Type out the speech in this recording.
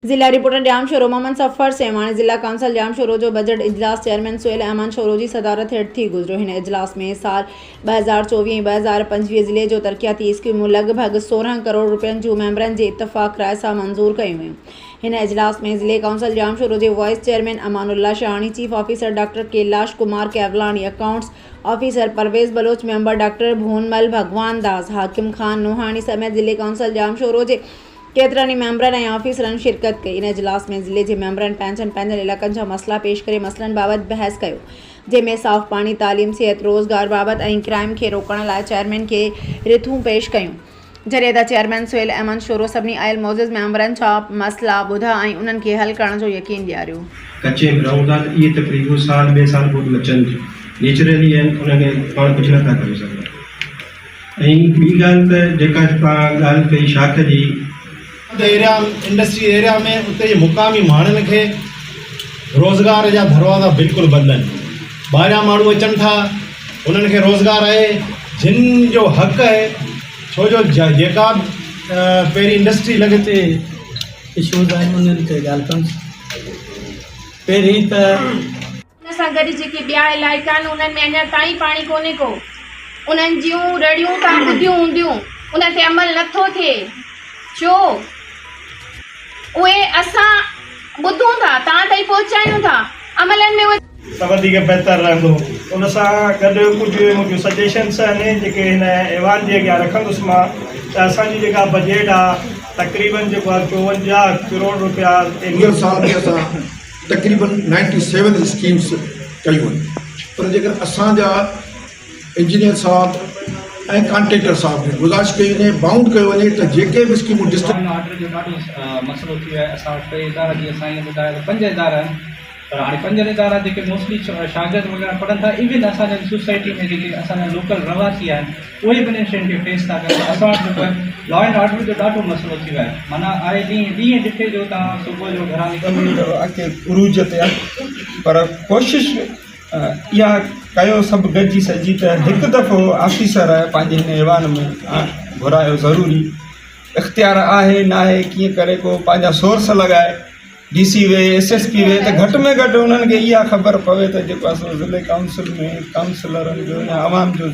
ضلع رپورٽر ڄامشورو محمد صفر سيوهاڻي ضلع ڪائونسل ڄامشورو جو بجيٽ اجلاس چيئرمين سهيل احمد شورو جي صدارت هيٺ ٿي گذريو هن اجلاس ۾ سال 2024 ۽ 2025 ضلعي جو ترقياتي اسڪيمون لڳ ڀڳ 16 ڪروڙ روپين جون ميمبرن جي اتفاق راء سان منظور ڪيون ويون هن اجلاس ۾ ضلعي ڪائونسل ڄامشورو جي vice chairman Aman Ullah Shahani chief officer doctor Kailash Kumar Kewlani accounts officer Parvez Baloch member doctor Bhonmal Bhagwan Das Hakim Khan Nohani سميت ضلعي ڪائونسل ڄامشورو جي ڪيترن ئي ميمبرن ۽ آفيسرن شرڪت ڪئي. ان اجلاس ۾ ضلعي جي ميمبرن پنهنجن پنهنجن علائقن جا مسئلا پيش ڪري مسئلن بابت بحث ڪيو جنهن ۾ صاف پاڻي، تعليم، صحت، روزگار بابت ۽ ڪرائيم کي روڪڻ لاء چيئرمين کي رٿون پيش ڪيون. جڏهن ته چيئرمين سهيل احمد شورو سڀني آيل معزز ميمبرن جا مسئلا ٻڌا ۽ انهن کي حل ڪرڻ جو يقين ڏياريو. ڪچي ۾ رهون ٿا ته اهي تڪليفون سال ٻئي سال پوء به اچن ٿيون نيچرلي آهن انهن کي پاڻ ڪجهه نٿا ڪري سگهون. ۽ ٻي ڳالهه ته جيڪا توهان ڳالهه ڪئي شاخ جي. ايريا انڊسٽري ايريا ۾ اتي جي مقامي ماڻهن کي روزگار جا دروازا بلڪل بند آهن ٻاهريان ماڻهو اچن ٿا انهن کي روزگار آهي جن جو حق آهي ڇو جو جيڪا پهرين انڊسٽري لڳي تي اشوز آهن انهن تي ڳالهه ڪندس پهرين ته. ان سان گڏ جيڪي ٻيا علائقا آهن انهن ۾ اڃا تائين پاڻي ڪونهي ڪو انهن جون رڙيون توهان ٻڌيون هونديون ان تي عمل نٿو ٿئي ڇو اهي اسان ٻڌون ٿا توهان تائين پهچايون ٿا عملن ۾ اهي ته وڌيڪ بهتر رهندو. ان سان گڏ ڪجهه منهنجون سجيشنس آهن جيڪي هن ايوان جي اڳيان رکندس مان ته اسان جي جيڪا بجيٽ آهي تقريبن جيڪو آهي 54 ڪروڙ روپيا ايندڙ سال ۾ اسان تقريبن نائنٽي سيون اسڪيمس ڪيون آهن پر جيڪر اسان جا انجنيئر صاحب ۽ ڪانٽريڪٽر صاحب کي گذارش ڪئي وڃي بائونڊ ڪيو وڃي ته جيڪي به اسڪيمون ڊسٽرڪٽ لاء اينڊ آرڊر جو ڏاڍو مسئلو ٿي ويو آهي اسان وٽ ٽي ادارا جيئن سائين ٻڌايو ته پنج ادارا آهن پر هاڻي پنجن ادارا جيڪي موسٽلي شاگرد وغيره پڙهن ٿا ايون اسان جا سوسائٽي ۾ جيڪي اسان جا لوڪل رهواسي آهن اهي به انهن شين کي فيس ٿا ڪن ته اسان وٽ جيڪو آهي لا اينڊ آرڊر جو ڏاڍو مسئلو ٿي ويو آهي معنيٰ آئي ڏينهن ڏينهن ڏٺي جو توهان صبح جو گهران نڪرو اڳتي عروج تي آهي پر ڪوشش اها ڪيو سڀ گڏجي سڏجي ته هڪ دفعو آفيسر پنهنجي هن ايوان ۾ گهرايو ضروري اختيار آهي ناهي ڪيئن ڪري ڪو پنهنجا سورس لڳائي ڊي سي ويهي ايس ايس پي ويهي ته گهٽ ۾ گهٽ انهن کي اها خبر پوي ته جيڪو آهي سو ضلعي ڪائونسل ۾ ڪائونسلرن جو يا عوام جو.